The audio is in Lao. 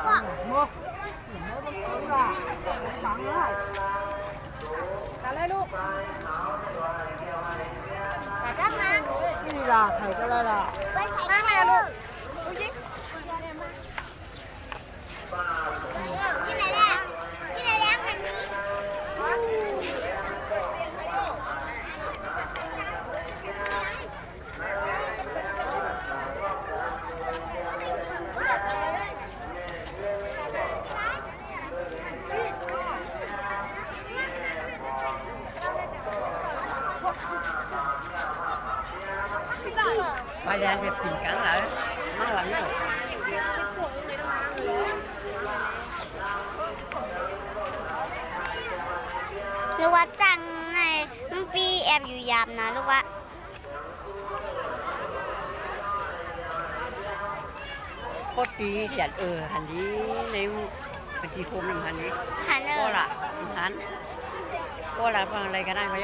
ກັນເລີຍລູກ ກັນນະ ນີ້ລະ ໃສ່ກໍໄດ້ລະ ໄປໃສ່ ມາແມ່ລູກ ລູກຍິງ ໄປແດນເປັນປີກາງຫຼາຍ ມາຫຼັງນີ້ ຫຼືວ່າຈັ່ງໃນມັນປີແອບຢູ່ຍາມນະ ຫຼືວ່າ ປົດຕີຫຽດ ເອີ ຫັ້ນດີ ໃນ ໄປຕີໂຄມນຳຫັ້ນເດ້ ຫັ້ນເອີ ບໍ່ລະ ຫັ້ນ ບໍ່ລະ ເບິ່ງໄດ້ກະນັ້ນ ເຂົາເຈົ້